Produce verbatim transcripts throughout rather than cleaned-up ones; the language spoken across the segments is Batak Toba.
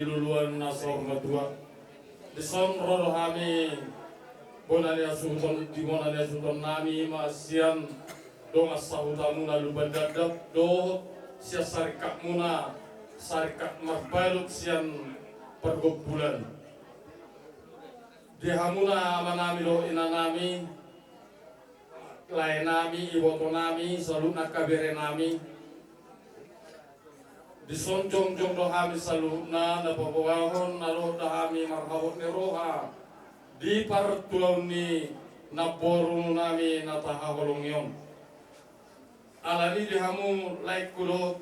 Di luluan na saur matua. Dison ro do hami bona ni hasuhuton, di bona ni hasuhuton nami ma sian dongan sahutamuna Lumban Dakdak dohot sian saringkatmuna, saringkat marbalot sian pargompulan. Di hamuna amanami dohot inanami, laenami, ibotonami, saluhutna angka berenami. Dison jongjong do hami saluhutna na paboahon na dohot do hami marhabot ni roha di partuaon ni namborunami na tahaholongi on. Alani di hamu laengku dohot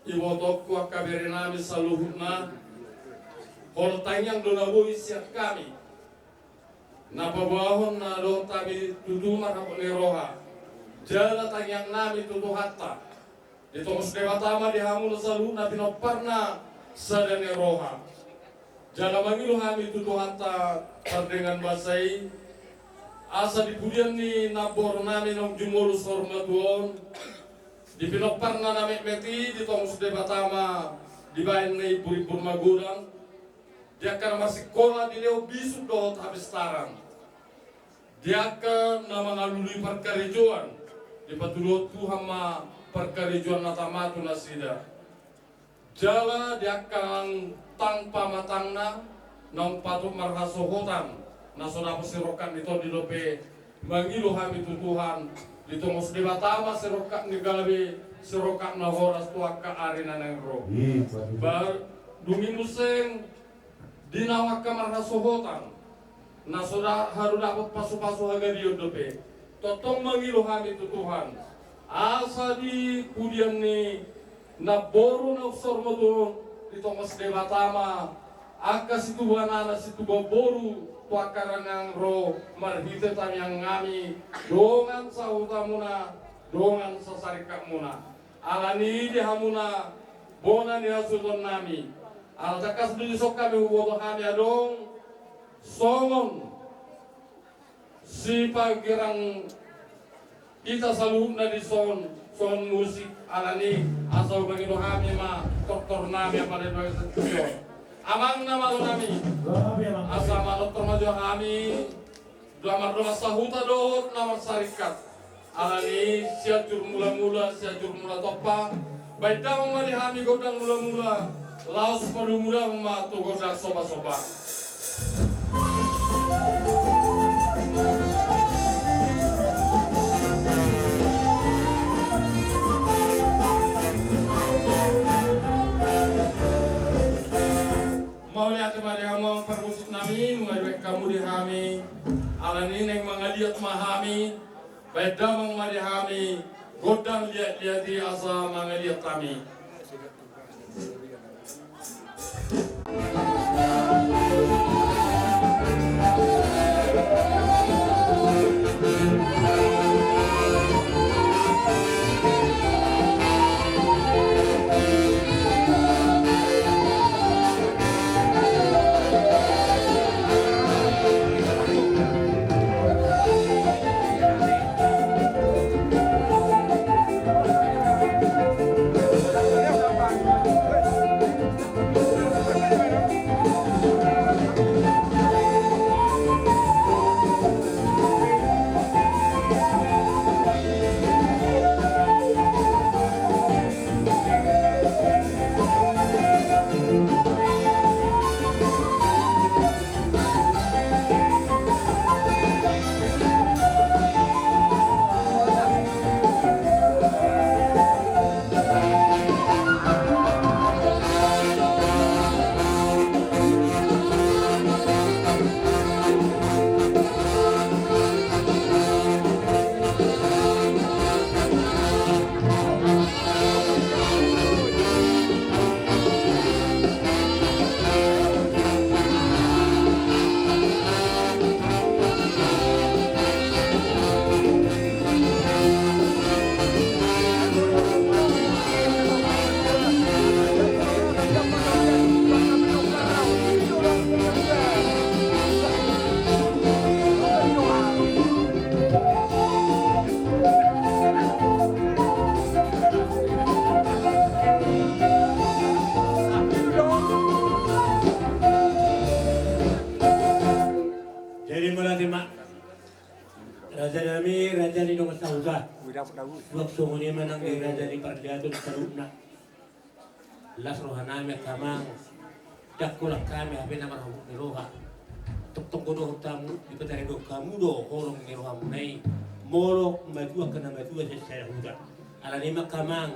ibotongku angka berenami saluhutna, holan tangiang do na boi sian hami. Na paboahon na dohot hami tutu marhabot ni roha. Jala tangiangnami tu Tuhanta. Ditongos Debata ma di hamu na saluhutna pinomparna sada ni roha. Jala mangido hami tu Tuhanta pardenggan basa i, asa di pudian ni namborunami naung jumolo saur matua on, di pinomparna na metmet i ditongos Debata ma dibahen na imburimbur magodang, di angka na marsikola di lehon bisuk dohot hapistaran. Di angka na mangalului parkarejoan, dipatuduhon Tuhan ma parkarejoan na tama tu nasida. Jala di angka naung tang pamatangna, naung patut marhasohotan, na so dapot sirongkap ni tondi dope, mangido hami tu Tuhan, ditongos Debata ma sirongkap ni gabe, sirongkap na horas tu angka ari na naeng ro. Ba, dung i muse, di naung angka marhasohotan, na so da-, haru dapot pasupasu hagabeon dope. Tongtong mangido hami tu Tuhan. Asa di pudian ni namboru naung saur matua on, ditongos Debata ma angka situbuan anak situbuan boru tu angka ari na naeng ro marhite tangiangnami, dongan sahutamuna, dongan sasaringkatmuna. Alani i di hamuna bona ni hasuhutonnami. Ala tangkas do dison hami huboto hami adong songon sipagerang hita saluhutna dison, songon musik. Alani asa hubagido hami ma tortornami apala di bagasan tingki on. Amang na malo nami, asa manortor ma jo hami. Dua mardongan sahuta dohot na marsaringkat. Alani i sian jurmulamula, sian jurmula tompa. Baen damang ma di hami gondang mulamula. Laos padumu damang ma tu gondang sombasomba. Mauliate ma di hamu parmusik nami, nunga dibaen hamu di hami. Alani i naeng mangaliat ma hami. Baen damang ma di hami gondang liatliat i asa mangaliat hami. Suang songon i ma nang di raja ni parliaton saluhutna. Las rohanami angka amang, ndang holan hami hape na marhabot ni roha. Tongtong do dohot hamu, dipataridok hamu do holong ni rohamuna i. Molo matua angka na matua sian sada huta. Alani i ma angka amang,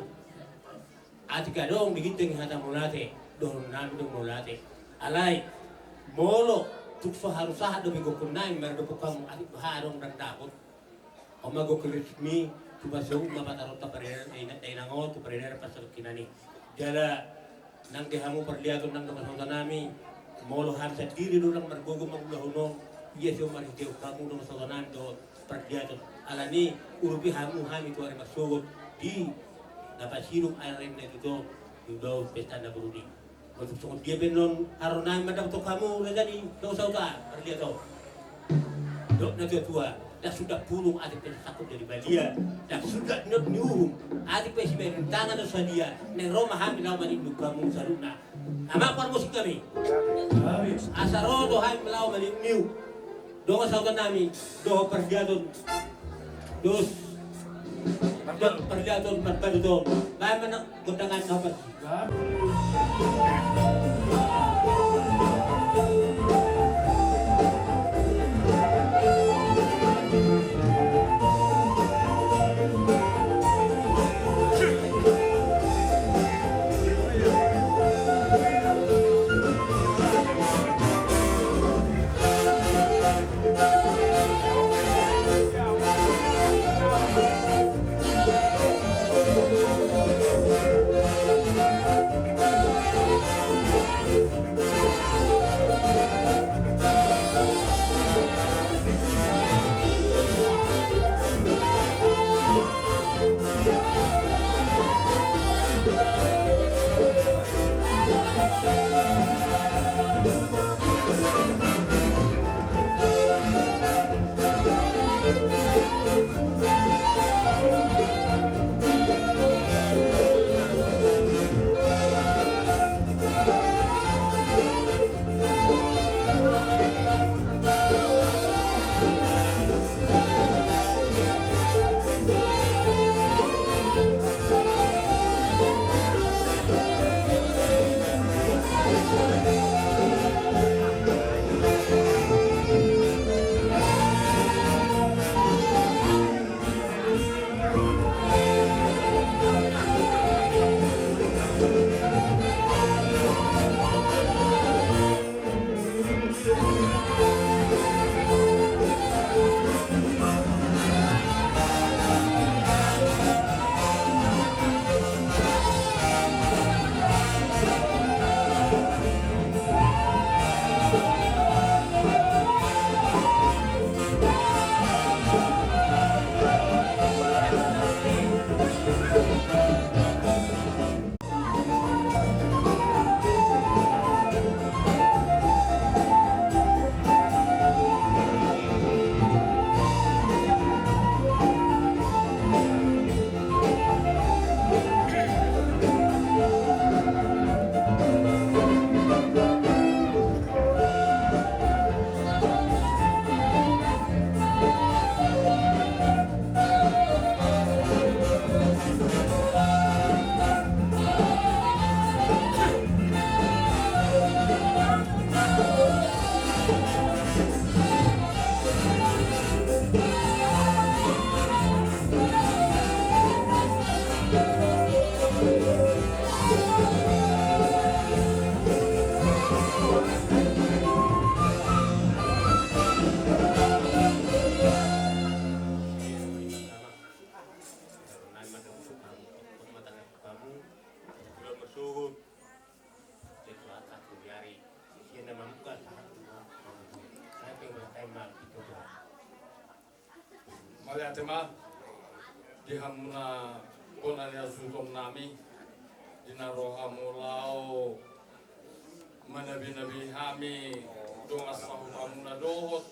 atik adong di ginjang ni hata mauliate, dohononnami do mauliate. Alai molo tung so haru sahat dope gokhonnami maradophon hamu, atik boha adong ndang dapot. On ma gokhon resmi, tu pasahat ma pataronta parirean, eh, ina-, dainang on tu parirean pasahat kinani. Jala nang di hamu parliaton nang dongan sahutanami, molo hami sandiri do ndang margogo mangulahon on, ia so marhitehon hamu dongan sahutanami dohot parliaton. Alani i urupi hamu hami tu ari marsogot di na pasidung ari na tutu di ulaon pesta na borngin. Molo tung songon dia pe annon haroro nami mandapothon hamu raja ni dongan sahuta parliaton. Dok na tua-tua, ndang sundat pulung atik pe sangkut jadi balia, ndang sundat nidok ni uhum atik pe sibaen tangan do sadia, naeng ro ma hami laho manimbung hamu saluhutna. Amang parmusik nami. Asa ro do hami laho manimbung dongan sahutanami dohot parliaton. Dos. Dos parliaton marbadut on. Baen ma gondangan na opat. Mauliate ma di hamuna bona ni hasuhuton nami, di na ro hamu laho manabi-nabi hami dongan sahutamuna dohot,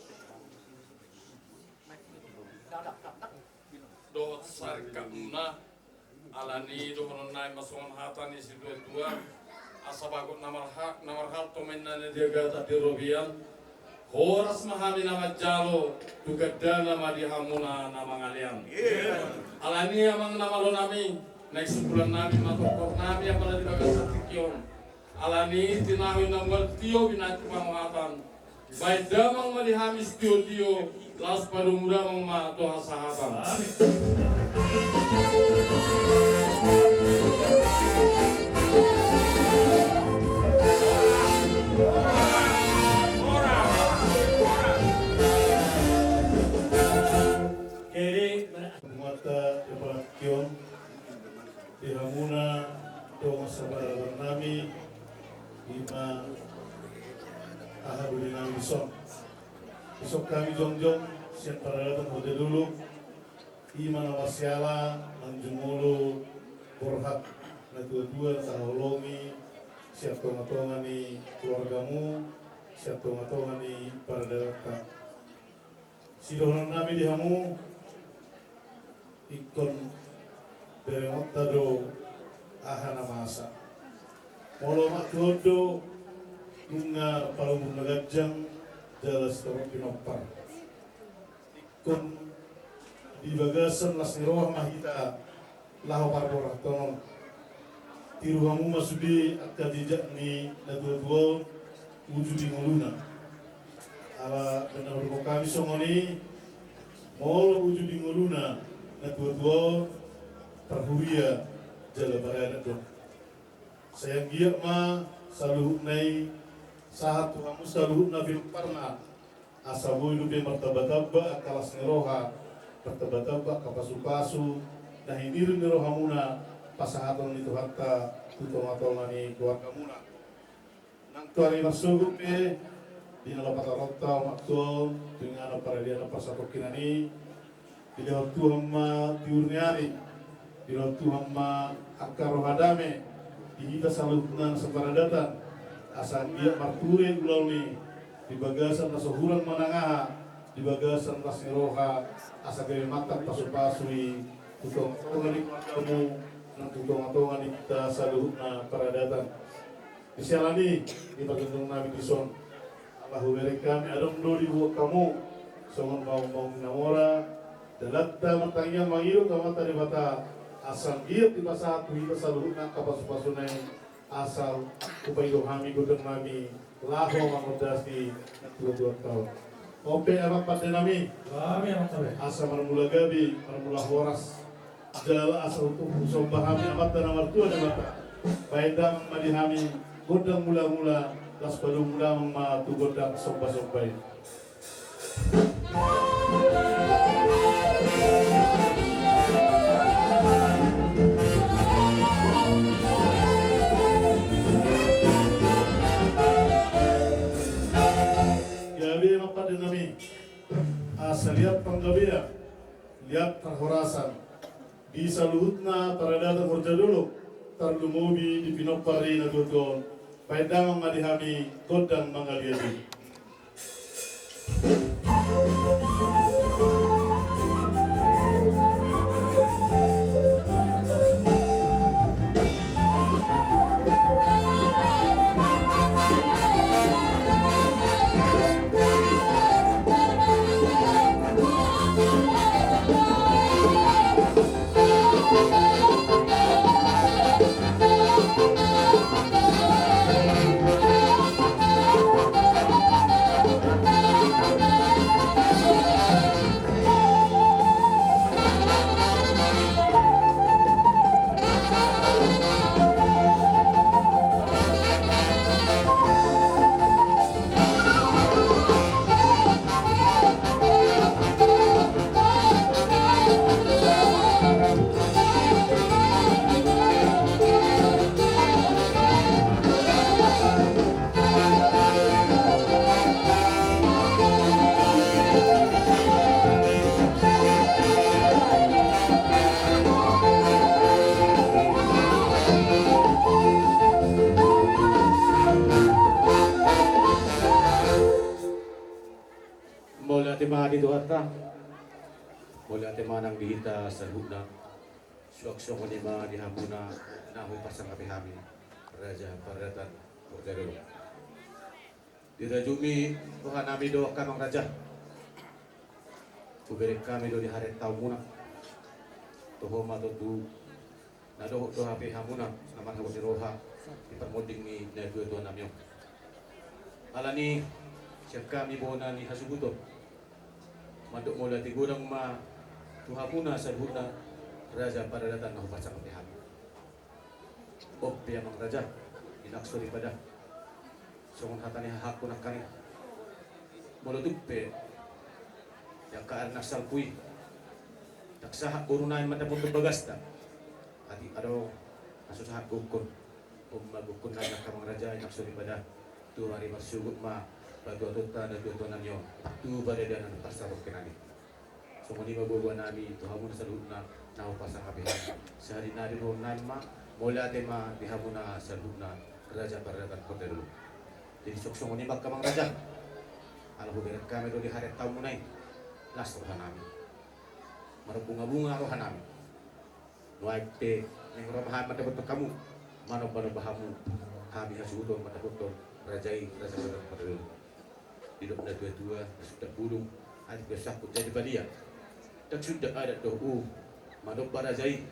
dohot sarikamuna. Alani i dohonon nai ma songon hata ni situa-tua: Asa bagot na marha-, na marhalto ma inna na di agatan di robean, Horas ma hami na manjalo, tu gandana ma di hamuna na mangalean. Alani i amang na malo nami, naeng sungkunan nami ma tongtong nami apala di bagasan tingki on. Alani i tinahu i na mual tio binati pangohatan. Baen damang ma di hami sitiotio, laos padomu damang ma tu hasahatan. Jadi, Mata Evankion di hamuna dongan saparadaton nami, ima aha doli nami dison. Dison hami jongjong sian paradaton Horjadolok, ima na marsiala manjumolo borhat na tuatua na taholongi sian tongatonga ni keluargamu, sian tongatonga ni paradatonta. Sidohonon nami di hamu, ingkon berengonta do aha na masa. Molo ma tutu do nunga parumbun na ganjang jala sitorop pinompar. Ingkon di bagasan las ni roha ma hita laho parborhathon on. Tiru hamu ma sude angka jejak ni na tuatua on uju di ngoluna. Ala baen na hudok hami songon i, molo uju di ngoluna na tuatua on, parhuria jala baradat do. Sai anggiat ma saluhutna i sahat tu hamu saluhutna pinomparna. Asa boi dope martambatamba angka las ni roha, martambatamba angka pasupasu na hinirim ni rohamuna, pasahaton ni Tuhanta tu tongatonga ni keluargamuna. Nang tu ari marsogot pe, di na laho pataronta umak tuan tu inganan paradianan parsatongkinan i, dilehon Tuhan ma tiur ni ari, dilehon Tuhan ma angka roha dame di hita saluhutna na saparadaton, asa anggiat marture ulaon i di bagasan na so hurang manang aha, di bagasan las ni roha, asa gabe mantap pasupasu i tu tongatonga ni keluargamu, nang tu tongatonga ni hita saluhutna paradaton. Di siala ni i, di parjongjong nami dison, ala hubereng hami adong do dibuat hamu songon maungmaung na mora, dalanta martangiang mangido tu Amanta Debata, asa anggiat dipasahat tu hita saluhutna angka pasupasuna i, asa hupaido hami gondang nami laho mangondasi na tuatuanta on. On pe amang pande nami, asa marmula gabe, marmula horas, jala asa husomba hami Amanta na martua Debata. Baen damang ma di hami gondang mulamula, laos padomu damang ma tu gondang sombasomba i. Gabe ma pande nami, asa liat panggabean, liat parhorasan di saluhutna paradaton Horjadolok, tarlumobi di pinompar i na tuatua on. Baen damang ma di hami gondang mangaliat i. Mauliate ma di Tuhanta. Mauliate ma nang di hita saluhutna. Suang songon i ma di hamuna na huparsangapi hami, Raja Paradaton Horjadolok. Dirajumi rohanami do angka amang raja. Hubereng hami do di harentaonmuna. Toho ma tutu na dohot do hape hamuna na marhabot ni roha di parmonding ni natuatuanami on. Alani sian hami bona ni hasuhuton, mandok mauliate godang ma tu hamuna saluhutna raja paradatan na hupasahat hami. On pe amang raja, inang soripada, songon hata ni hahaangku nangkaning, molo tung pe di angka ari na salpu i ndang sahat boru nai mandapothon bagasta, atik adong na so sahat gokhon. On ma gokhon nai angka amang raja, inang soripada, tu ari marsogot ma patuatonta natuatuanami on tu paradatan parsabongkinan i. Songon i ma boaboanami tu hamuna saluhutna na hupasahat hami. Sahali nari dohononnami ma, mauliate ma di hamuna saluhutna raja paradatan Hordadolok. Jadi songon i ma angka amang raja, ala hubereng hami do di harentaonmuna i, las rohanami, marbungabunga rohanami. Nuaeng pe naeng ro ma hami mandapothon hamu, manombanomba hamu, hami hasuhuton mandapothon raja i, raja paradatan Hordadolok. Didok natuatua, na sundat bulung atik pe sangkut jadi balian. Ndang sundat adat dohot uhum manomba raja i,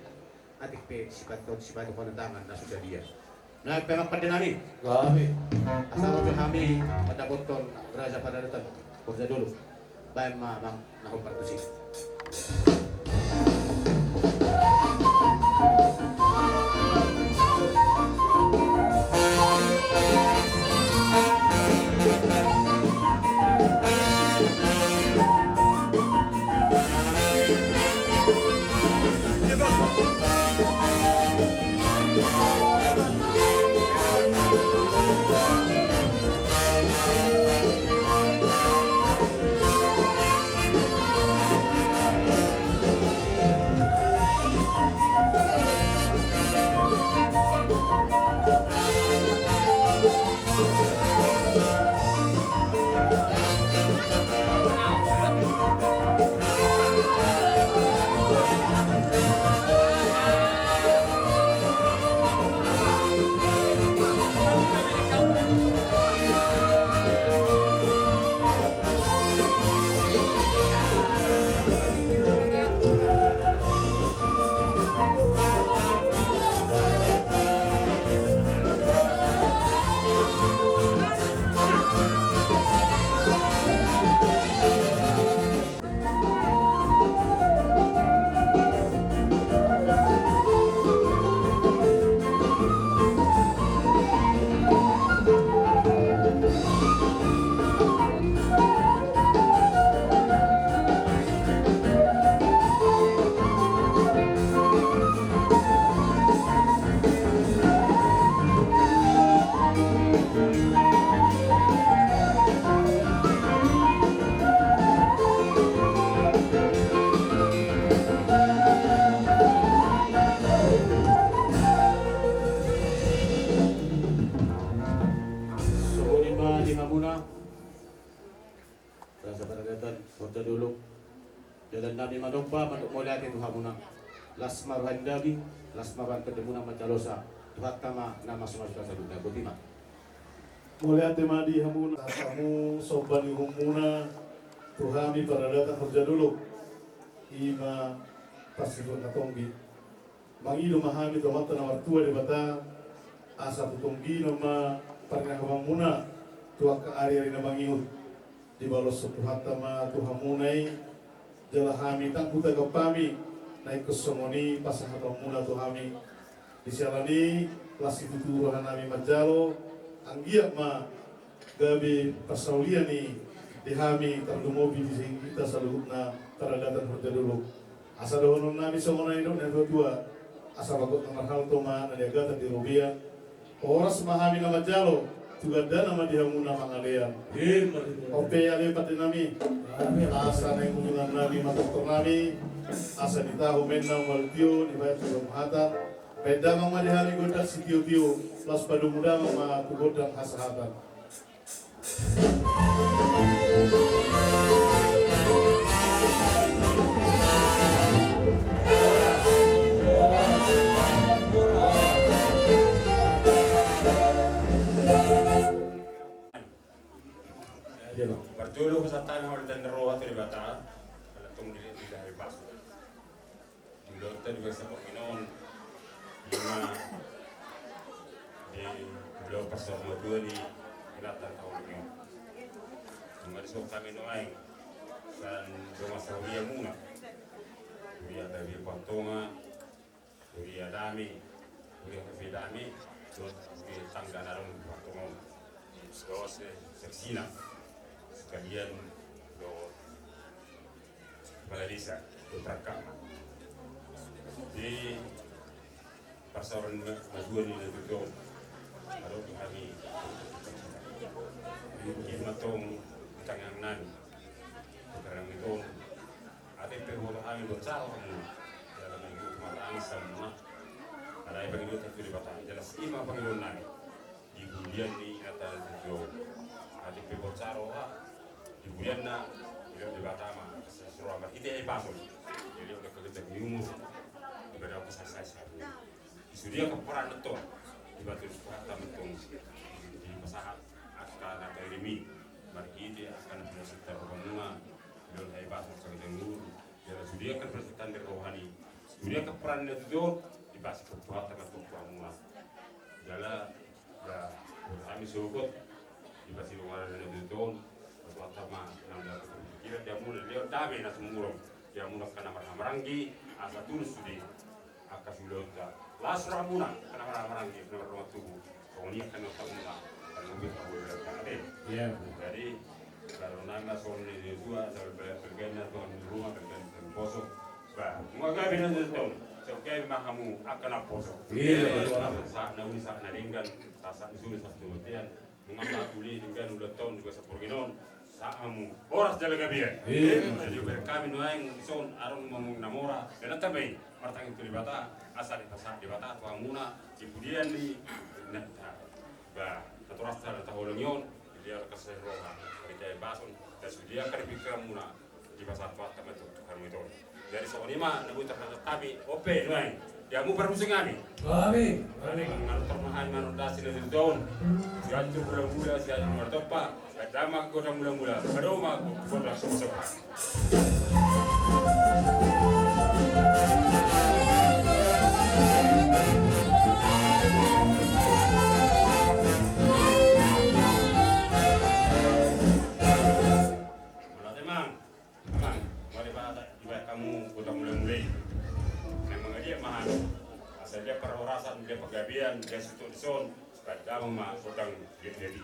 atik pe sipatuhon, sipatuhonon tangan na so sadia. Nuaeng pe amang pandenami, asa ro pe hami mandapothon raja paradatan Hordadolok. Baen ma amang na hombar tusi. Songon i ma di hamuna raja paradatan Hordadolok. Dalan nami manomba mandok mauliate tu hamuna. Las ma roha ni daging, las ma roha ni tondimuna manjalosa Tuhanta ma na mamasu-masu hita saluhutna. Boti ma. Mauliate ma di hamuna, hamu somba ni uhummuna tu hami paradatan Hordadolok. I ma parsituhon na tonggi. Mangido ma hami tu Amanta na martua Debata, asa tutu tonggina ma parniahapanmuna tu angka ari-ari na mangihut. Dibaloshon Tuhanta ma tu hamuna i, jala hami ndang hutangkap hami na ingkon songon i pasahatonmuna tu hami. Di siala ni i, las situtu rohanami manjalo, anggiat ma gabe parsaulian i di hami tarlumobi di hita saluhutna paradatan Hordadolok. Asa dohononnami songon na nidok ni natuatua, asa bagot na marhalto ma na niagatan di robean. Horas ma hami na manjalo, tu gandana ma di hamu na mangalean. On pe ale pandenami, asa naeng ujungannami ma tortornami, asa di tahu menna umaltio, dibaen tu hata, baen damang ma di hami gondang sitiotio, laos padomu damang ma tu gondang hasahatan. Parjolo pasahat hami hamuliatean ni roha tu Debata, ala tong dilehon hami pasu. Di ulaonta di bagasan borngin on, ima di ulaon parsaurmatua ni inanta na taholongi on. Ima dison hami nuaeng sian dongan sahuriamuna, huria Gabe Pohatonga, huria Dame, huria Gabe Dame, dohot huria tangga na adong di Pohatonga on, dohot seksina sekalian, dohot kepala desa, dohot rangkapna. Di parsaoran ma-, matua ni natuatua on, adong di hami, ima tong di tangiang nami, di tangiang nami tong. Atik pe huboto hami borsar hamu, jala mangihut martangis hamu ma. Alai pangidoan tu Debata, jala i ma pangidoan nami. Di pudian ni inanta na tujuh. Atik pe borsar roha, di pudianna, dilehon Debata ma, sasroha marhite hahipason. Dilehon angka ganjang ni umur, di bagasan sae-sae. Di sude angka pomparan na tong, di batu suhata ma tong, di pasahat angka na tairimi, marhite angka na pinasinta rohamuna, dilehon hahipason saganjang umur, jala sude angka pinasinta ni roha ni, sude angka pomparan na tujuh, dipasingkop Tuhanta ma tong tu hamuna. Jala, ba, hami sogot, dipasingkop Tuhanta ma tong tu hamuna, Tuhanta ma, nang dapotan pikiran di hamuna, dilehon dame na sumurung di hamuna angka na marhahamaranggi, asa tulus sude angka siulaonta. Las rohamuna, angka na marhahamaranggi, angka na marhahamaranggi. Songon i angka na tahu ma, angka na ubi tahu ma, ate. Iya. Jadi, kalau nama songon ni Yosua, asal bela-, belakanna tuan rumah, belakanna tuan poso. Bah, nunga gabe na tujuh tahun. Saut gabe ma hamu angka na poso. Iya, betul. Sahat na uli, sahat na denggan, sahat na suli, sahat na bontean. Nunga sahat uli denggan ulaonta on di bagasan borngin on, sahat hamu horas jala gabean. Iya. Jadi, uber hami nuaeng dison, adong ma muna na mora, dan tamba i martangiang tu Debata, asa dipasahat Debata tu hamuna di pudian ni, na, ba, natorasta na taholongi on, dilehon angka sae roha, marhite hahipason, dan sude angka di pikiranmuna, dipasahat Tuhanta ma tong tu hamuna. Jadi songon i ma na boi tarpasahat hami, on pe nuaeng di hamu parmusik nami. Amin. Amin. Manang torma hami manondasi na tujuh tahun. Sian tu bulan-bulan, sian tu bulan tompa. Baen damang ma godang mula-mula. Adong ma godang sopa-sopa. Mauliate, Amang. Amang, mauliate, dibaen hamu godang mula-mula i. Naeng mangaliat ma hami. Asa dilehon parhorasan, dilehon panggabean, dilehon situtu dison, baen damang ma godang liat-liat i.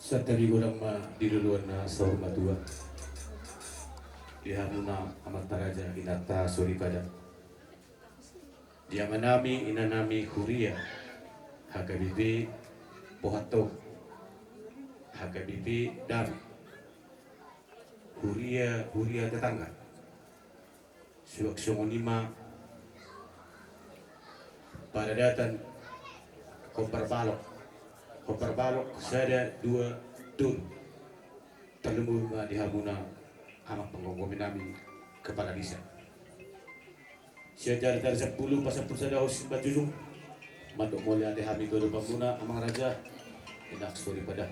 Santabi godang ma di loloan na saur matua. Di hamuna amanta raja, inanta soripada. Di amanami, inanami, huria H K B P Pohatonga, H K B P Dame, huria, huria tetangga. Suang songon i ma paradatan hombar balok. Hombar balok sada, dua, tolu. Tarlumobi ma di hamuna amang panggomgomi nami, kepala desa. Sian jari-jari sampulu, pasampulu sada, hos simbajujung. Mandok mauliate hami tu adopanmuna, amang raja, inanta soripada.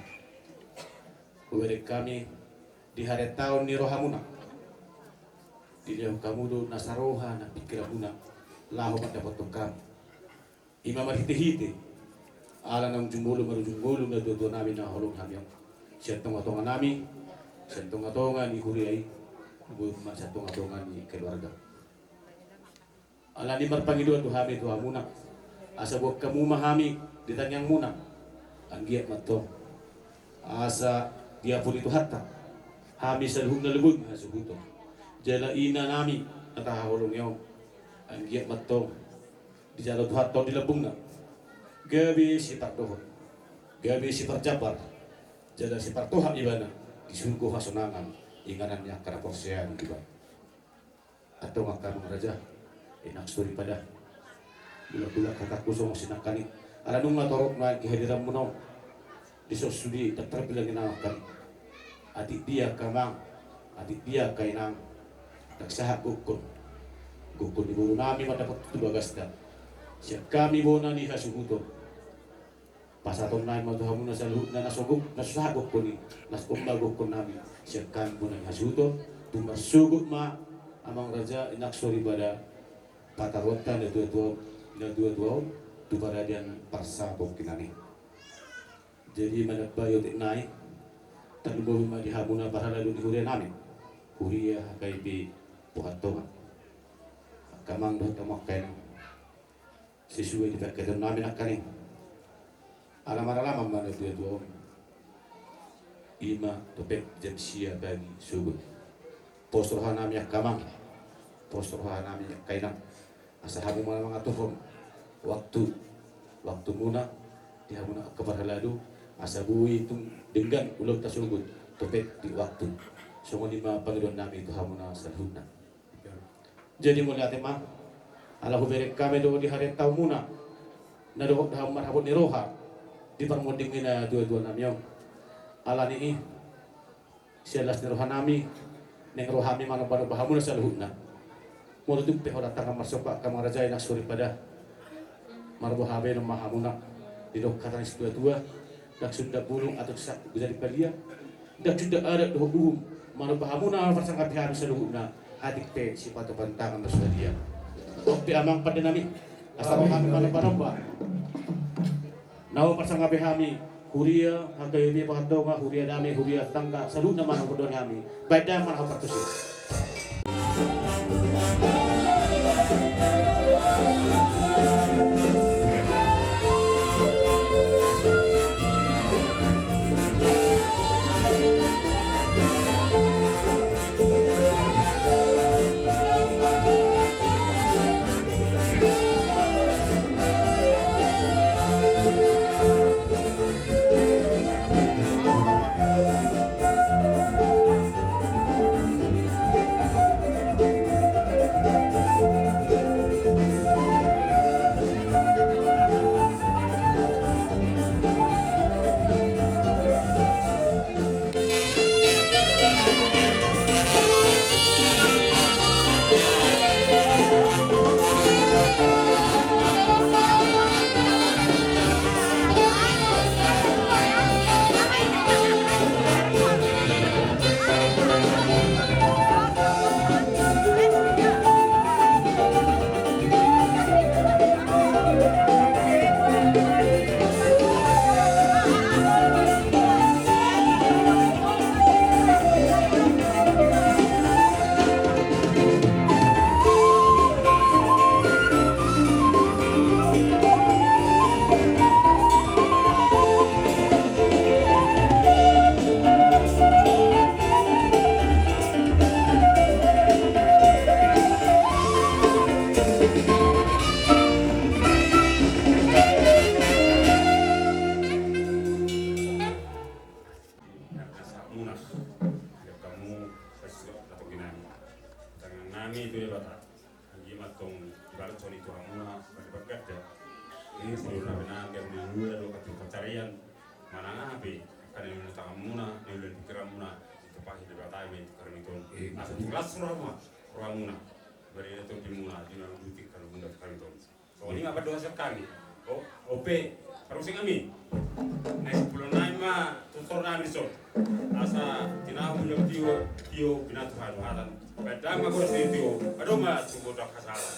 Hubereng hami di harentaon ni rohamuna. Dilehon hamu do nasa roha nang pingkiranmuna laho mandapothon hami. I ma marhitehite ala naung jumolo marujung ngolu natuatuanami na hinaholongan hami on sian tongatonganami, sian tongatonga ni huria i, boha ma sian tongatonga ni keluarga. Alani i marpangidoan do hami tu hamuna, asa boan hamu ma hami di tangiangmuna. Anggiat ma antong asa diampuni Tuhanta hami saluhutna, lobei hasuhuton jala inanami na tahaholongi on. Anggiat ma antong dijalo Tuhanta on di lambungna gabe sipardohot, gabe siparjambar, jala sipartohap ibana di surgo hasonangan, inganan ni angka na porsea di ibana. Antong angka amang raja, inang soripada, hulahula hatangku songon sinangkaning, ala nunga torop nai kehadiranmuna on di son sude, ndang tarbilang inang angka. Atik dia angka amang, atik dia angka inang, ndang sahat gokhon, gokhon ni borunami mandapothon tu bagasta. Sian hami bona ni hasuhuton, pasahaton nami ma tu hamuna saluhutna na so gok, na so sahat gokhon i, na so ma gokhonnami. Sian hami bona ni hasuhuton, tung marsogot ma amang raja, inang soripada, pataruonta natuatua, natuatua on tu paradian parsapongkinan i. Jadi manambai otik nai, tarlumobi ma di hamuna parhalado ni hurianami, huria H K I P Pohattongan. Angka amang dohot hamu angka inang, sesuai di pangkataionnami nangkaning, ala maralaman ma natuatua on, i ma topet jam sia pagi sogot. Pos rohanami angka amang, pos rohanami angka inang, asa hamu ma na mangaturhon waktu, waktumuna di hamuna angka parhalado, asa boi tung denggan ulaonta sogot topet di waktu. Songon i ma pangidoannami tu hamuna saluhutna. Jadi mauliate ma, ala hubereng hami do di harentaonmuna na dohot hamu marhabot ni roha di parmonding ni natuatuanami on. Alani i, sian las ni rohanami, naeng ro hami manombanomba hamuna saluhutna. Molo tung pe holan tangan marsomba, angka amang raja, inang soripada, marboha baenon ma hamuna. Didok hata ni situatua, ndang sundang bulung atik sangkut jadi palia, ndang sundang adat dohot uhum, manomba hamuna, marsangkapi hami saluhutna, atik pe sipatupaon tangan do sadia. On pe amang pandenami, asa ro hami manombanomba. Naung marsangkapi hami, huria H K I P Pohattongan, huria dame, huria tetangga, saluhutna ma na hupatuduhon hami. Baen damang ma na hupartusi. Nasa munas, ya kamu, sesuatu atau gimana? Tangan nami itu ya, Batak. Anggiat ma antong dibalos songon i tu hamuna, pande pangkatda. Iya, saluhutna. Pande na gabe na lua do, katu pancarian. Manang aha pe angka na niula ni tanganmuna, niula ni pingkiranmuna, ditumpahi Debata i ma i tu haramuton. Iya. Asa tung las rohamuna, rohamuna. Bari na tombimuna, di na lutik kalu bunda tu haramuton. Songon i ma pandohan sian hami. O, ope, parmusik hami. Naeng sipulon nami ma, tu Nami dison. Asa tinahu na tio, tio pinatupa Tuhan. Baen damang ma boras ni tio, adong ma tu godang hasalan.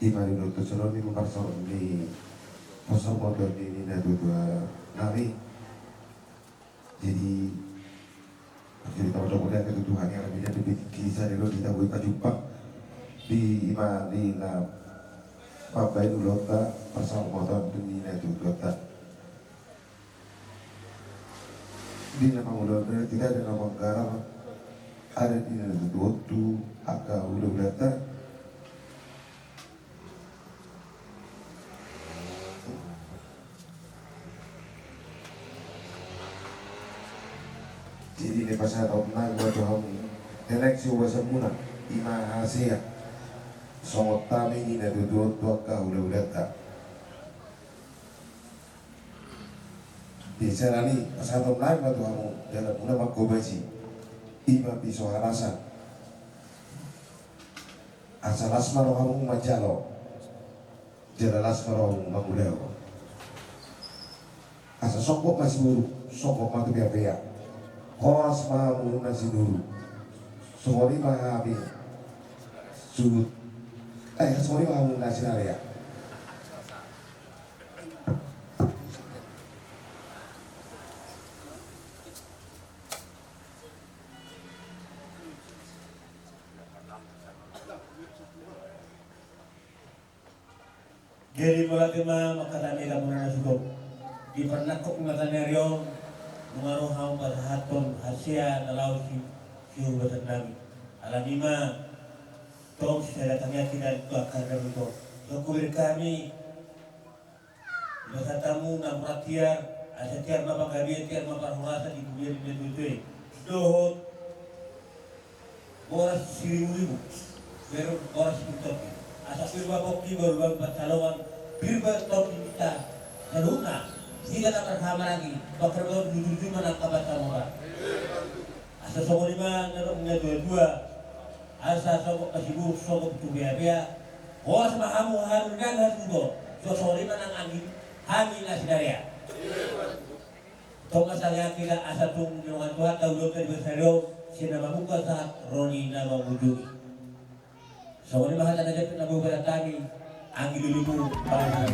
Ima di dohot songon i ma parsaulian ni, parsaulian ni natuatua nami. Jadi, jadi tama toko dia ketutuhan yang lebih dari di kisah di rodi tahu ita jumpa di ima di na papai dulu ta parsaulian ni natuatua ta. Di na mangulahon, tidak ada na manggarar adat ni natuatua tu angka hulahulanta. Jadi na pasahat on nang ma tu hamu, nenek siubasan muna, ima hasea songon tami ni natuatua tu angka hulahulanta. Di sera ni pasahaton nami ma tu hamu dalan muna mangkobasi, ima piso halasan. Asa las ma rohamu manjalo, jala las ma rohamu mangulahon. Asa songkop ma siburuk, songkop ma tu peapea. Horas ma hamu na sinuru. Songon i ma hami suhut. Eh, songon i ma hamu na sinarea. Jadi mauliate ma mangkatai hami hamu na sugop. Di parnangkok ni mata ni ari on, nunga ro hamu pasahathon hasea na laho si, siurusan nami. Alani ma tong sisada tangiang hita tu angka na denggan. Songkop bereng hami, di basa hamu na murah tiar, asa tiar ma panggabean, tiar ma parhorasan di huria ni na tuatua i. Dohot boras siribu-ribu, baru boras sipir topi. Asa pir ma pongki, baru baru pansalongan, pir ma topi hita saluhutna. Hita na marhahamaranggi, pangkarmeon, jujur ma na angka pansamotan. Asa songon i ma na dok ni na tuatua. Asa sogop ma siburuk, sogop tu beabea. Horas ma hamu hamu na hasuhuton. Songon i ma nang anggi hami na sinarea. Tong ma sangap hita asa tung dilehon Tuhan haluaon di bagasan ari on, sian na mamungka sahat ro di na mangujungi. Songon i ma hata na jempek na boi hubahen hami, anggi lulumu, pangalaman.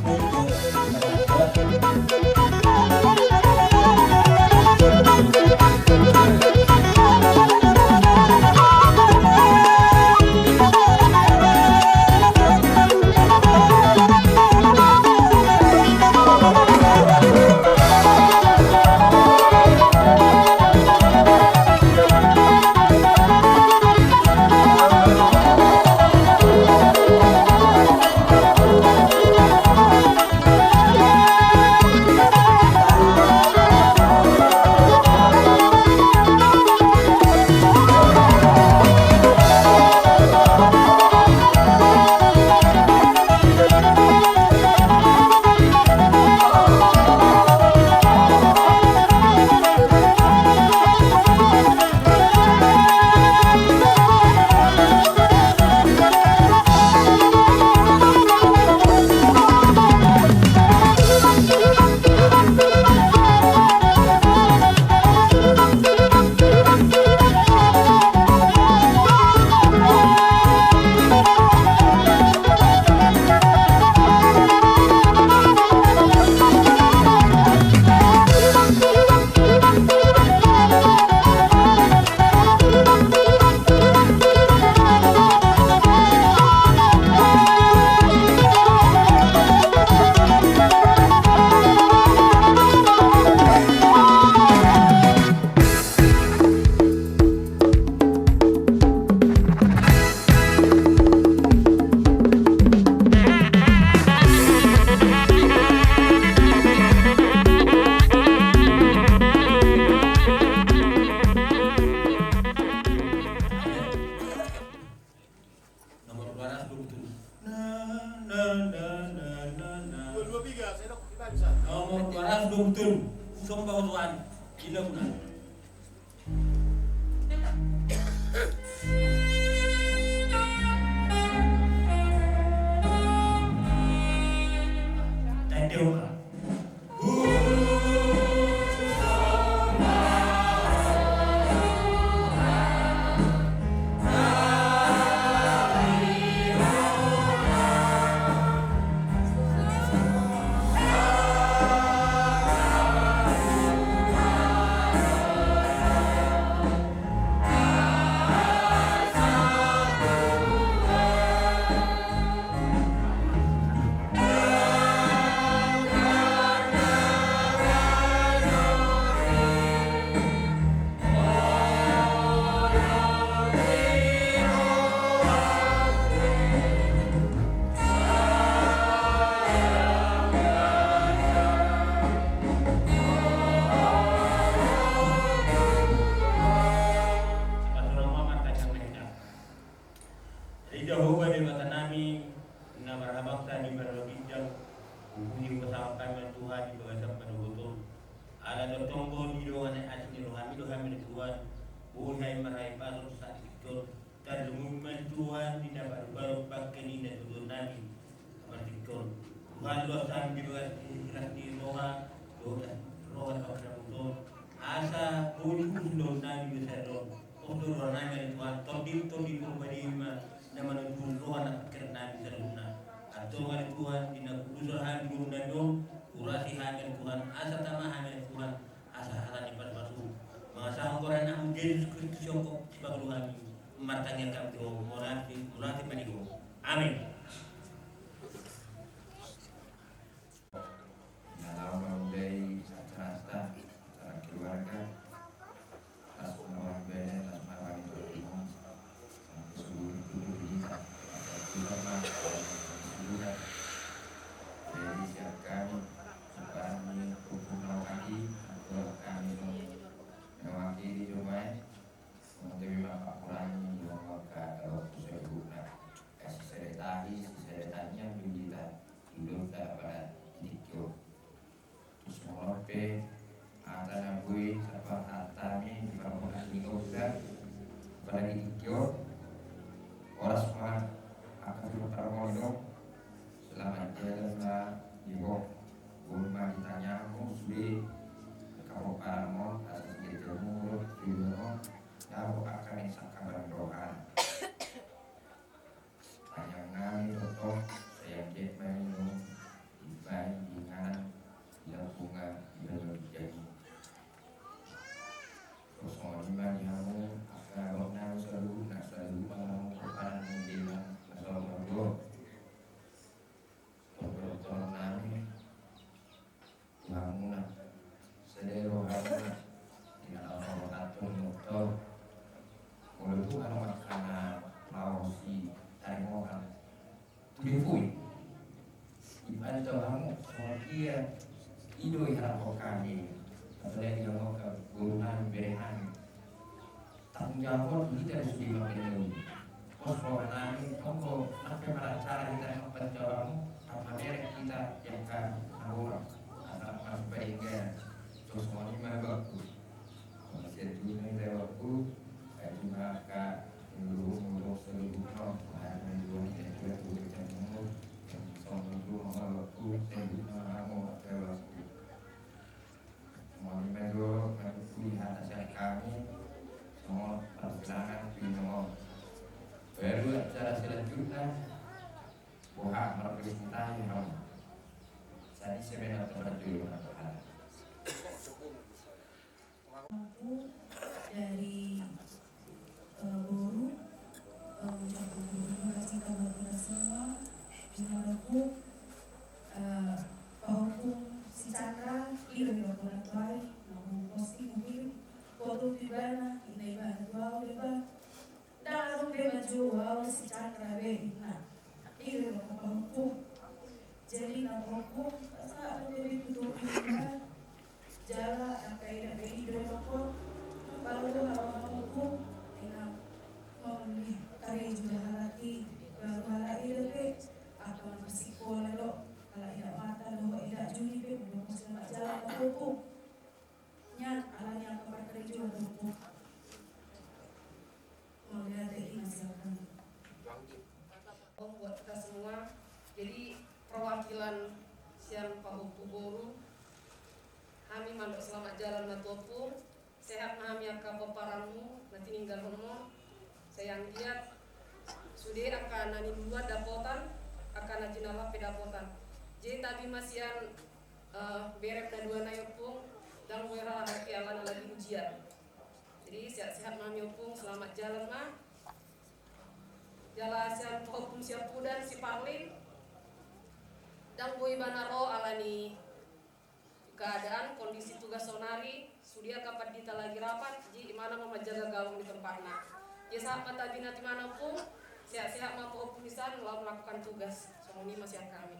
Nomor dua ratus dua puluh tujuh. Na, na, na, na, na, na. Dua, dua, tiga, saya dok, kita bisa. Nomor dua ratus dua puluh tujuh. Usung bawa tuan. Gila guna. Tende oka. Ri Jahowa Debata nami, na marhabangsa di banua ginjang, hupuji hupasahat hami ma Tuhan di bagasan pangomoan on. Ala tongtong do didongani asi ni rohami do hami Tuhan, boi hami marhahipason saat tingki on. Tarlumobi ma Tuhan di na paduahon bangke ni na tuatua nami. Martingkol. Tuhan, luas hami di bagasan ikhlas ni roha, dohot roha pangaramuton. Asa boi huhut ulaon nami di sadari on. Pos do roha nami ale Tuhan, tondi, tondi Parbadia i ma na manontuhon roha nang pingkiran nami saluhutna. Antong ale Tuhan, di na huulos hami di ngolu nami on, urasi hami ale Tuhan, asa tama hami ale Tuhan, asa hata ni pasupasu. Mangasahon goar ni anakmu Jesus Kristus songkop sipangolu hami. Martangiang hami tu Ho, mauliate, mauliate ma di Ho. Amen. Pe hata na boi tapasahat hami di parboruon ni Oga, apalagi di tingki on. Horas ma angka suhut parboru, selamat jalan ma di ho. Boi ma hita nyapu sude angka pomparanmon, asa sian jolo sude on dapot angka na sangkap ni roha. Tangiang nami tongtong, sai anggiat ma i dibahen di inganan, di lambungan, di lambungan. Songon i ma di hamu angka abang nami saluhutna, saluhut ma hamu pomparan ni Debata na saur matua. Tongtong nami tu hamuna, sada rohamuna, di na laho manghatai motor. Molo Tuhan ma angka na laho sitaringotan tu jabuna, dipanjau hamu songon dia i do diharapon hami. Apalagi hamu angka boru nami, bere nami. Tanggung jawab on tu hita do sude mangkilala i. Pos roha nami, anggo nang pe maracara hita, nang panjawabmu, tamba merek hita di angka na roa. Asa masuk painggan. Songon i ma bakku. Mauliate ma hita bakku. Aji ma angka mulu-mulu saluhutna. Aji ma dua ni, aji ma dua ni, aji ma dua ni. Songon i ma bakku, saluhutna hamu angka bakku. Mauliate ma jolo, mauliate hata sian hami, songon parsilangan tu inong on. Baru acara selanjutna, boha marpresentasi hamu. Jadi sebenarnya tempat dulu, tempat boha. Aku dari eh, boru, eh, ucapkan terima kasih buat kita semua. Dengan aku, eh, pahompung si Chandra, dia udah pulang baik, mau posting mungkin foto di mana, ini ibarat wow, dia bilang, "Dah, lu dia maju, wow, si Chandra, be, nah." Dia udah pahompung. Jadi, na pahompung, asa aku jadi ketua. Jala angka ida pe i do dohot, baru hau na pahompung, inang, molo ni karejo do halak i, baru halak ida pe, angka na masikola do, halak ida mata dohot ida juni pe, molo selamat jalan na pahompung. Nian, ala ni angka parkarejoan na pahompung. Mauliate, i ma sian hami. Buat kita semua. Jadi, perwakilan sian pahompu boru, hami mandok selamat jalan ma tu ompung. Sehat ma hami angka pomparanmu na tininggalhonmu. Sai anggiat sude angka na niluluan dapotan, angka na jinalahan pe dapotan. Jadi, tabi ma sian, eh, berem na dua nai ompung, ndang boi ra halak i alana lagi ujian. Jadi, sehat-sehat ma hami ompung, selamat jalan ma. Jala sian pahompung siampudan si Parlin, ndang boi ibana ro ala ni keadaan kondisi tugas sonari, sude angka pandita lagi rapat, jadi imana ma manjaga gawang di tempatna. Jadi, sehat ma tabi na tu imana ompung, sehat-sehat ma pahompung i san laho melakukan tugas. Songon i ma sian hami.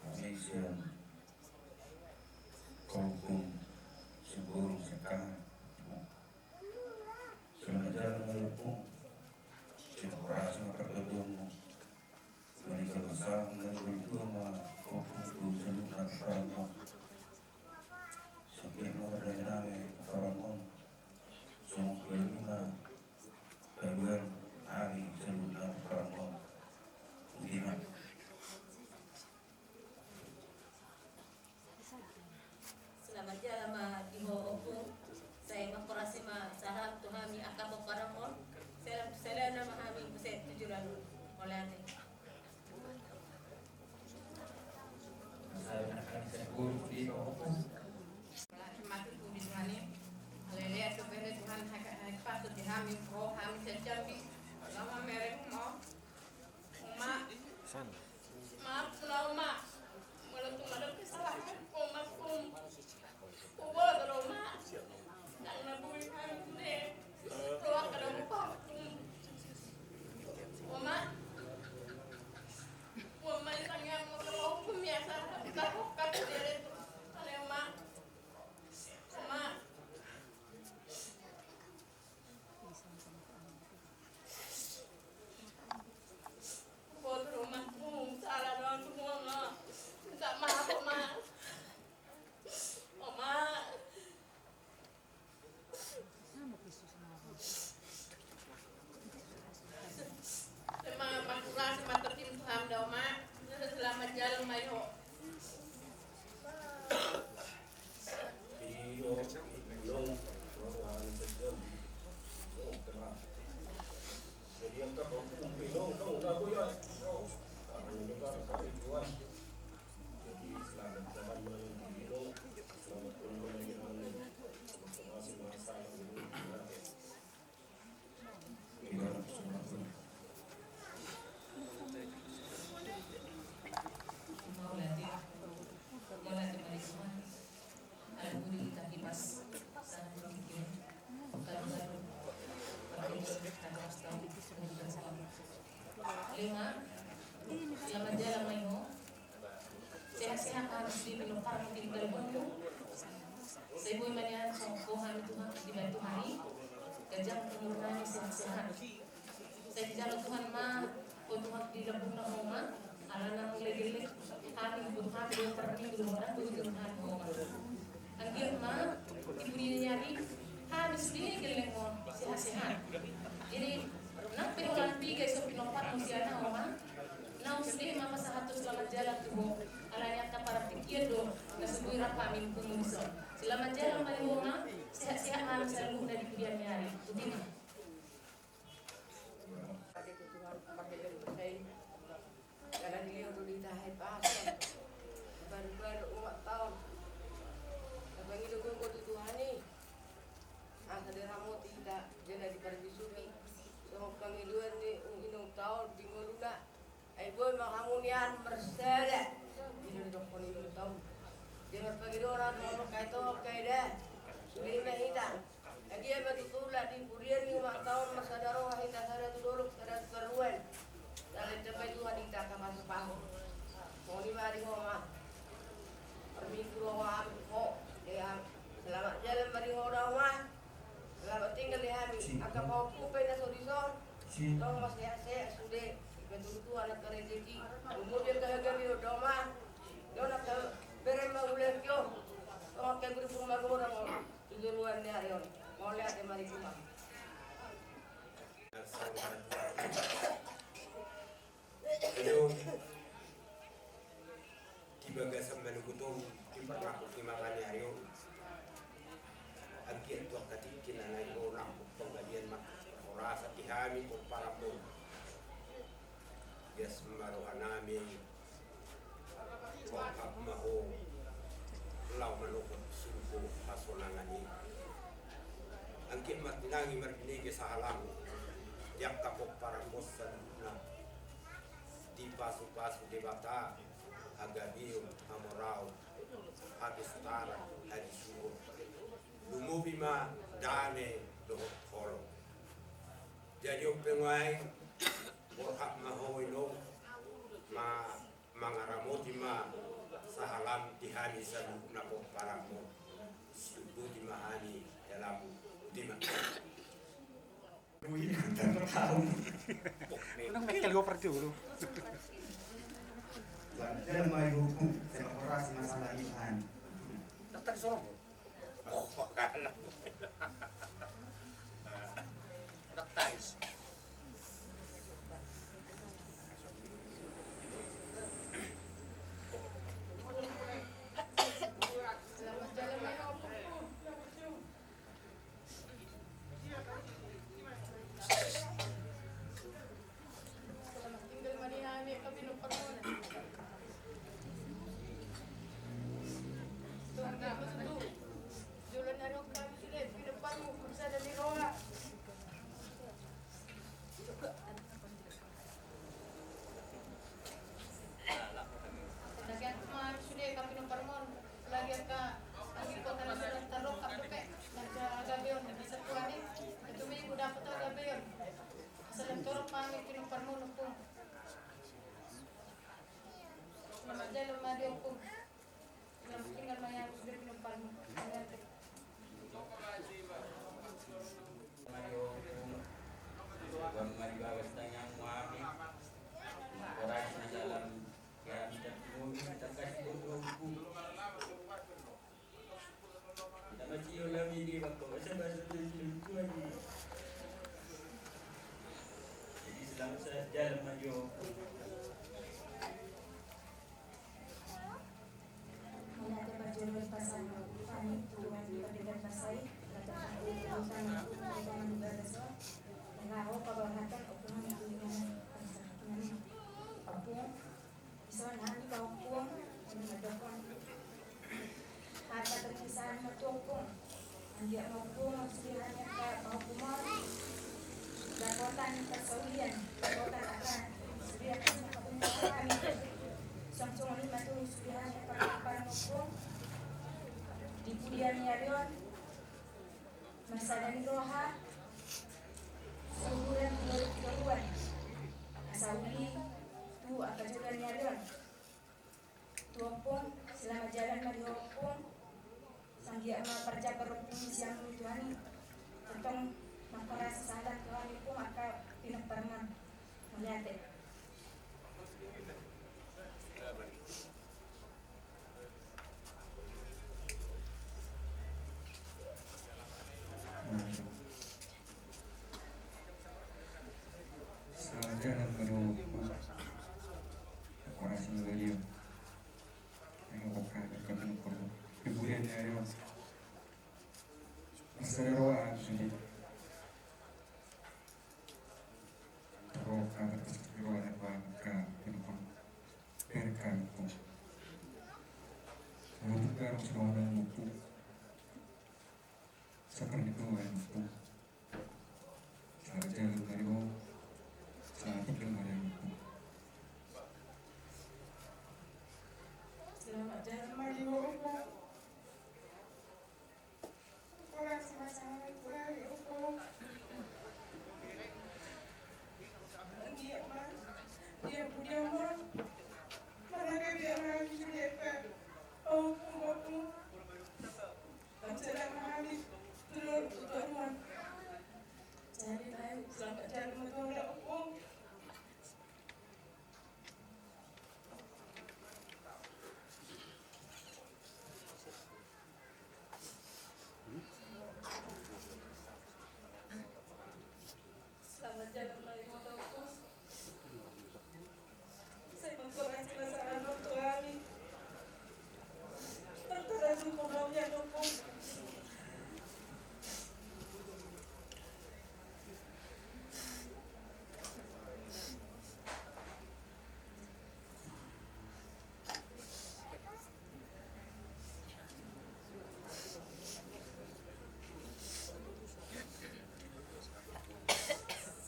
Hami sian pahompung sian boru sian hami. Selamat jalan ma ompung. Terima kasih ma pardomuanmu. Mari sama-sama mari berjuang ma ompung tu saluhutna pomparanmon. Sampe ma pardalanan pomparanmon. Songon i ma. Baruan ari saluhutna pomparanmon. Udi ma. Selamat jalan ma di ho ompung. Sai mangkorasi ma salam tu hami angka pomparanmon. Salam tu saudara ma hami, buset tu juragan. Mauliate. Mati tu di Tuhan i. Haleluya, syukur di Tuhan, hak, hak patut di hami, roh hami sian Jambi. Lama mereng mau. Uma. Maaf, Uma. Molo tung adong kesalahan, Uma, Uma. Uma, Uma. Sai boi ma nian songon hami Tuhan, dibantu hami, ganjang umur nami, sehat-sehat. Sai dijalo Tuhan ma, o Tuhan, di lambungna ho ma, alana molo gelleng hami, umur hami, dua per minggu, dua per minggu, umur hami ho ma. Anggiat ma di pudian ni ari hami sude gelleng on, sehat-sehat. Jadi nang pe holan piga i so pinompar muse ana ho ma, naung sude ma pasahat tu selamat jalan tu ho. Alai angka partingkian do na so boi rap hami pungu dison. Selamat jalan ma di ho ma, sehat-sehat ma hami saluhutna di pudian ni ari. Boti ma. Ate tu Tuhan, pakedan bersai. Karena dilehon do di hita hahipason, baru-baru umat taon. Tapangido gomgom tu Tuhan i, asa diramoti hita jala diparjisuhi. Songon pangidoan ni inong taon di ngoluna. Ai boi ma hamu nian marsada. Ina didokkon inong taon. Dia marpangidoan, hamu kai to kai da. Sude ma hita. Anggiat ma tutu di pudian ni umat taon marsada roha hita, sada tu dolok, sada tu toruan. Jala ditamba Tuhan hita angka pasupasu. Songon i ma di ho ma. Parminggu do ho ma. Selamat jalan ma di ho da ho ma. Selamat tinggal di hami. Angka pahompu pe na so dison, tong ma sehat-sehat sude. Dipatudu Tuhan angka rejeki. Umur di angka hagabeon da ho ma. Dison angka bere ma hulehon. Tong angka guru pun magodang. Tujuan ni ari on. Mauliate ma di Tuhan. Ayo, di bagasan manogot on, di parnangkok ni mata ni ari on. Anggiat tu angka tingki na naeng ro nangkok panggabean ma, horas di hami pomparanmon. Bias ma roha nami. Rap ma ho, laho manopot surgo hasonangan i. Anggiat martinangi marbinege sahalam, di angka pomparanmon saluhutna. Dipasupasu Debata, hagabeon, hamoraon, hapistaran, hadisuhon. Lumobi ma dame dohot holong. Jadi on pe nuaeng, borhat ma ho inong, ma mangaramoti ma sahalam di hami saluhutna pomparanmon. Sudoti ma hami dalam di ma. Unang mekel gopar dulu. Dalam mai hukum, saya korasi masalah ini. Datang sorong. Selamat tinggal ma di hami angka pinompar muna. Tung dia masuk tu. Jolo na ro hami sude pinompar mu, sada ni roha. Lagi angka ma sude angka pinompar muna. Lagi angka anggi kota na sada tarokap dope. Angka hagabeon na bisa tuani. Itu minggu dapat hagabeon. Salam torop hami pinompar muna, Ompung. Selamat jalan ma di Ompung. Selamat tinggal ma di Ompung. Mari Ompung. Bang mari bagas tanyang wami. Koras na dalam ya minta tunggu minta kasih Ompung. Jadi selamat sa-, jalan maju. Mauliate parjolo di pasahat kami tu Tuhan di pardenggan basa i, na terpaksa di utang na kumpulkan di bagasan on, na laho paborhatan ompung tu inganan pasahat inganan ompung. Dison hami pahompu, na mandok on. Harta berkisah na tu ompung. Anggiat ma ompung, sude hami angka pahompu on. Dapotan parsaulian, dapotan angka sude angka hami. Songon i ma tu sude hami angka pahompu ompung. Di pudian ni ari on. Marsada ni roha, sahuran tu dolok tu toruan. Asa uli tu angka joloan ni ari on. Tu ompung, Selamat jalan ma di ho, Ompung. Sanggiat ma parjabar, Ompung, sian muna tu hami. Tongtong mangkorasi sahalak tu hami, Ompung, angka pinomparna. Mauliate. Selamat jalan ma di ho, Ompung. Mangkorasi ma baliho. Ayo, buka, buka, buka. Hiburan ya, ayo. Masa roa, jadi. Roa, buka, buka, buka. Berkah, Ompung. Saya buka, roa, buka. Selamat jalan ma di ho. Selamat tinggal ma di ho. Selamat jalan ma di ho, Ompung. Kurang sama-sama kurang, Ompung. Anggiat ma, dia punya ma. Mana kami orang sudah, Ompung, Ompung. Selamat jalan ma hami tu toruan. Jadi, selamat jalan ma di ho, Ompung. Selamat jalan ma di ho, Ompung. Sai mangkorasi ma sahalak tu hami. Tartarasuk ma hami, Ompung.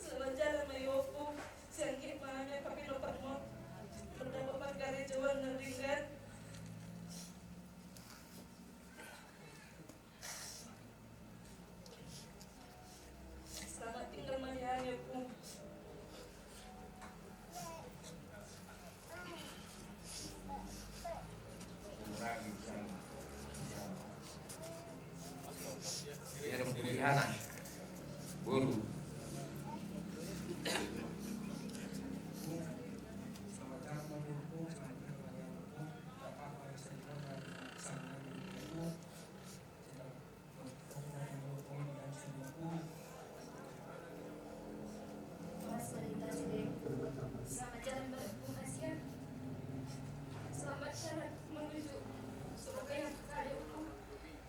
Selamat jalan ma di ho, Ompung. Sai anggiat ma hami angka pinomparmon. Mardapot mangkarejo na denggan. Selamat tinggal ma di hami, Ompung. Ia dong pilihan, boru. Selamat jalan, Ompung, Asia. Selamat jalan menuju surga yang kekal, Ompung.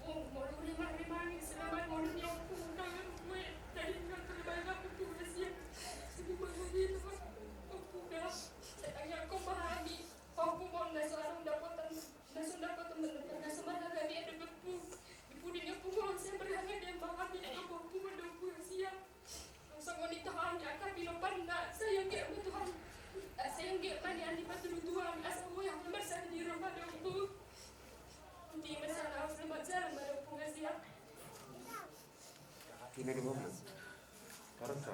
Ompung, molo rimang-rimangi, selamat, molo ni, Ompung, tangan gue, tadi nggak terbayang, Ompung, Asia. Sini mana dia, Ompung, dah. Saya tanya, kau pahami? Ompung, mau nggak seorang dapotan. Na so ndang patumbar na so marhaga ni ende beppu. Di pudi ni ompung on sai marhaga ni amang hami, di ompung on do ompung Asia. Songon i tahan angka pinomparna, sai anggiat ma Tuhan, sai anggiat ma nian dipatudu Tuhan asa boi hami marsadia di rumah do ompung. Di masa na selamat jalan ma do ompung Asia. Kina di ngomong. Tarasa.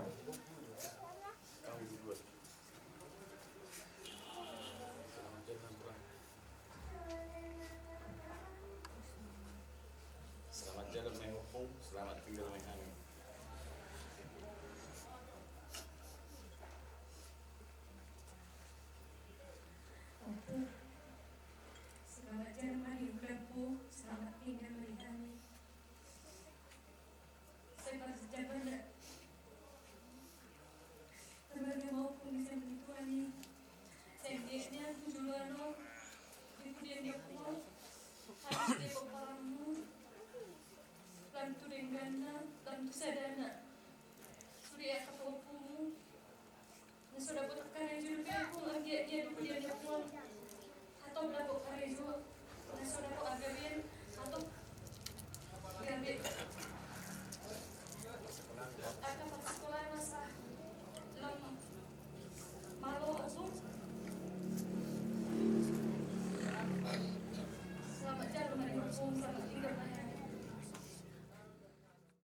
Selamat jalan ma i ompung, selamat tinggal ma i hami. Ompung, selamat jalan ma i ompung, selamat tinggal ma i hami. Sai marjabar da. Tabaga ma ompung di siamun ni Tuhan i. Sai anggiat nian tu joloan on, di pudian ni ompung on, hami sude pomparanmu, lam tu dengganna, lam tu sadana. Sude angka pahompumu. Na so dapot karejo dope ompung, anggiat dia di pudian ni ompung on. Hatop dapot karejo, na so dapot agemen,